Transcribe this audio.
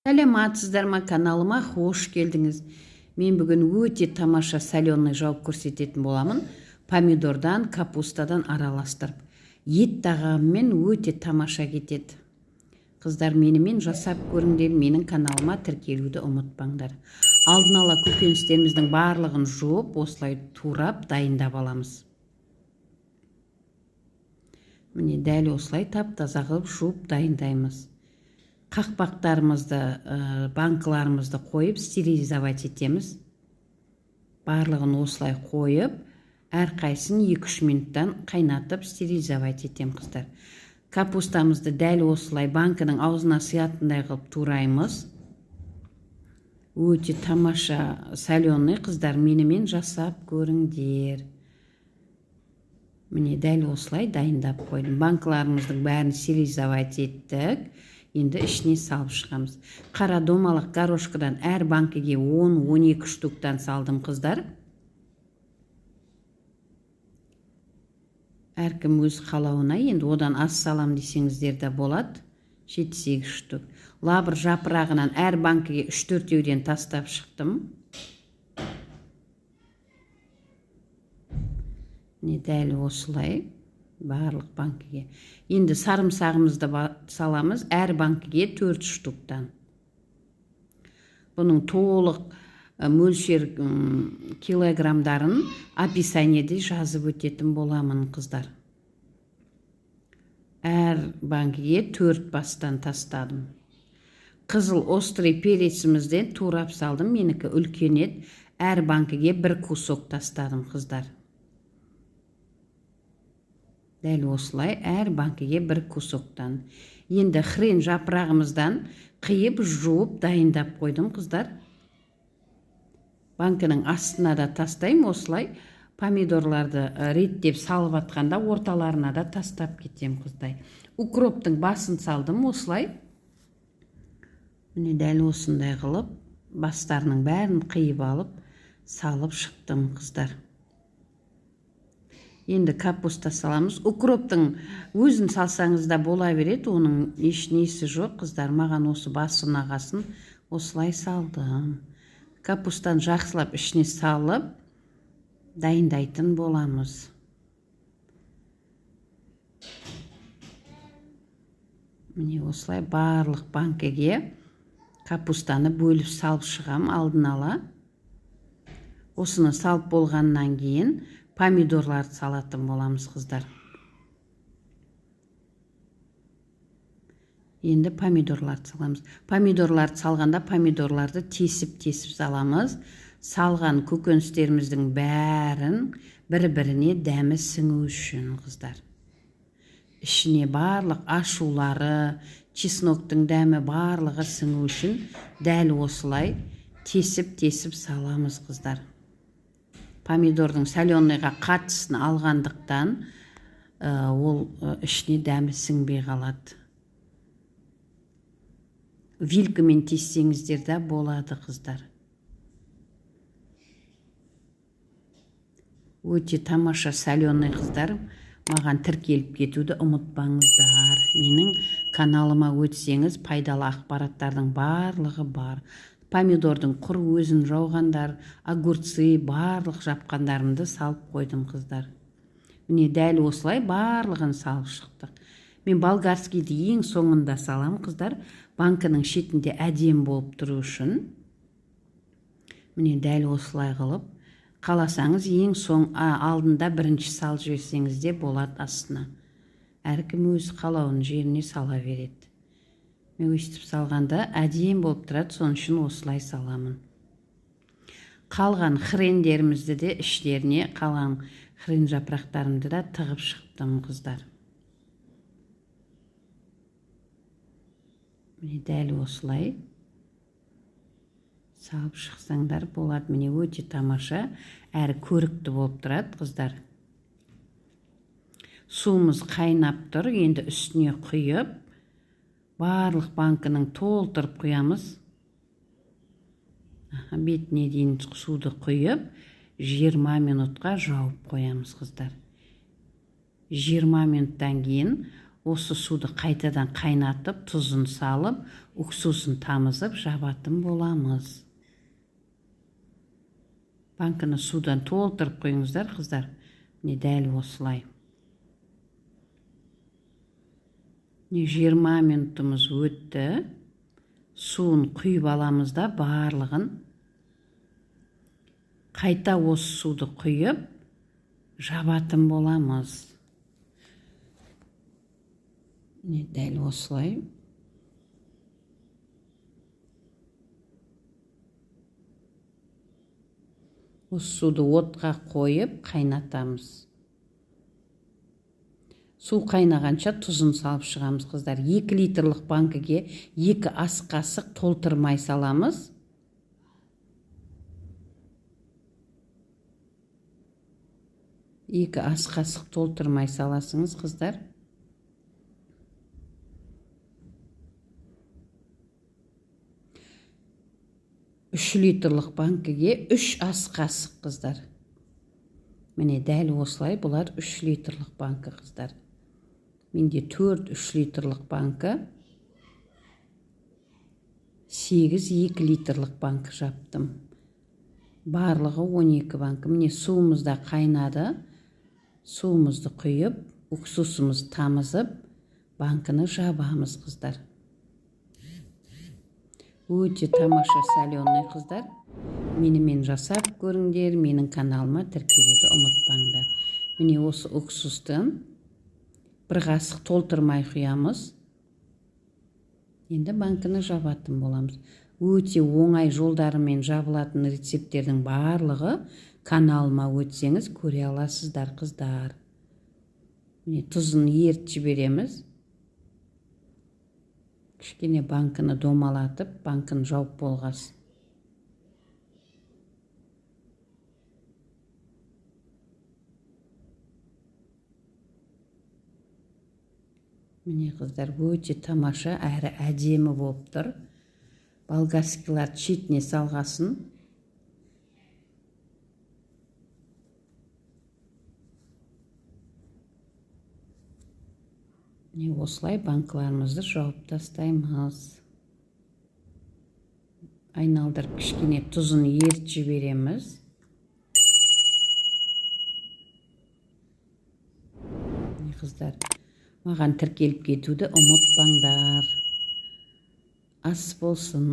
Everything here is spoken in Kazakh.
Сәлеметсіздер ма, каналыма хош келдіңіз. Мен бүгін өте тамаша соленый жауып көрсететін боламын. Помидордан, капустадан араластырып. Ет тағамымен өте тамаша кетеді. Қыздар, менімен жасап көріңдер, менің каналыма тіркелуді ұмытпаңдар. Алдын ала көкөністеріміздің барлығын жуып, осылай турап дайындап аламыз. Міне дәл осылай тап-таза қылып жуып дайындаймыз. Қақпақтарымызды, банкаларымызды қойып стерилизовать етеміз. Барлығын осылай қойып, әрқайсысын 2-3 минуттан қайнатып стерилизовать етем, қыздар. Капустамызды дәл осылай банканың аузына сыятындай қылып тураймыз. Өте тамаша соленый, қыздар, менімен жасап көріңдер. Міне дәл осылай дайындап қойдым. Банкаларымыздың бәрін стерилизовать еттік. Енді ішіне салып шығамыз. Қара домалақ горошкадан әр банкіге 10-12 штуктан салдым, қыздар. Әркім өз қалауына, енді одан аз салам десеңіздер де болады. 7-8 штук. Лавр жапырағынан әр банкіге 3-4-еуден тастап шықтым. Міне дәл осылай барлық банкіге. Енді сарымсағымызды саламыз әр банкіге 4 штуктан. Бұның толық мөлшер килограммдарын описаниеде жазып өтетін боламын, қыздар. Әр банкіге 4 бастан тастадым. Қызыл острый перецімізден турап салдым, менікі үлкен ет. Әр банкіге 1 кусок тастадым, қыздар. Дәл осылай әр банкіге 1 кусоктан. Енді хрен жапырағымыздан қиып, жуып, дайындап қойдым, қыздар. Банкінің астына да тастаймын осылай. Помидорларды реттеп салып атқанда орталарына да тастап кетем, қыздай. Укроптың басын салдым осылай. Міне дәл осындай қылып бастарының бәрін қиып алып салып шықтым, қыздар. Енді капуста саламыз. Укроптың өзін салсаңыз да бола береді, оның еш несі жоқ, қыздар. Маған осы басы ұнағасын осылай салдым. Капустаны жақсылап ішіне салып дайындайтын боламыз. Міне осылай барлық банкіге капустаны бөліп салып шығам алдын ала. Осыны салып болғаннан кейін помидорларды салатын боламыз, қыздар. Енді помидорларды саламыз. Помидорларды салғанда помидорларды тесіп-тесіп саламыз. Салған көкөністеріміздің бәрін бір-біріне дәмі сіңу үшін, қыздар. Ішіне барлық ашулары, чесноктың дәмі барлығы сіңу үшін дәл осылай тесіп-тесіп саламыз, қыздар. Помидордың соленыйға қаттысын алғандықтан, ол ішіне дәмі сіңбей қалады. Вилкамен тессеңіздер де болады, қыздар. Өте тамаша соленый, қыздар. Маған тіркеліп кетуді ұмытпаңыздар. Менің каналыма өтсеңіз, пайдалы ақпараттардың барлығы бар. Помидордың құр өзін жауғандар, огурцы, барлық жапқандарымды салып қойдым, қыздар. Міне дәл осылай барлығын салып шықтық. Мен болгарскийді ең соңында салам, қыздар. Банкінің шетінде әдем болып тұру үшін. Міне дәл осылай қылып, қаласаңыз ең соң, алдында бірінші салып жіберсеңіз де болады астына. Әркім өз қалауын жеріне сала береді. Мен өстіп салғанда әдем болып тұрады, соның үшін осылай саламын. Қалған хрендерімізді де іштеріне, қалған хрен жапырақтарымды да тығып шықтым, қыздар. Міне дәл осылай салып шықсаңдар болады. Міне өте тамаша, әрі көрікті болып тұрады, қыздар. Суымыз қайнап тұр, енді үстіне құйып, барлық банкінің толтырып құямыз. Бетіне дейін суды құйып, 20 минутқа жауып қоямыз, қыздар. 20 минуттан кейін Осы суды қайтадан қайнатып, тұзын салып, уксусын тамызып жабатын боламыз. Банкіні судан толтырып қойыңыздар, қыздар. Міне дәл осылай. Міне 20 минутымыз өтті. Суын құйып аламыз да барлығын. Қайта осы суды құйып жабатын боламыз. Міне дәл осылай. Осы суды отқа қойып қайнатамыз. Су қайнағанша тұзын салып шығамыз, қыздар. 2 литрлік банкіге 2 ас қасық толтырмай саламыз. 2 ас қасық толтырмай саласыңыз, қыздар. 3 литрлік банкіге 3 ас қасық, қыздар. Міне дәл осылай бұлар 3 литрлік банкі, қыздар. Менде 4 3 литрлік банкі, 8 2 литрлік банкі жаптым. Барлығы 12 банкі. Міне суымыз да қайнады. Суымызды құйып, уксусымызды тамызып, банкіні жабамыз, қыздар. Өте тамаша соленый, қыздар. Менімен жасап көріңдер, менің каналыма тіркелуді ұмытпаңдар. Міне осы уксусты бір қасық толтырмай құямыз. Енді банкіні жабатын боламыз. Өте оңай жолдарымен жабылатын рецепттердің барлығы каналыма өтсеңіз көре аласыздар, қыздар. Міне тұзын ерітіп жібереміз. Кішкене банкіні домалатып, банкіні жауып болғасын. Міне, қыздар, өте тамаша әрі әдемі болып тұр. Болгарскийлар шетіне салғасын. Міне осылай банкаларымызды жауып тастаймыз. Айналдырып кішкене тұзын ерітіп жібереміз. Міне, қыздар, маған тіркеліп кетуді ұмытпаңдар. Ас болсын.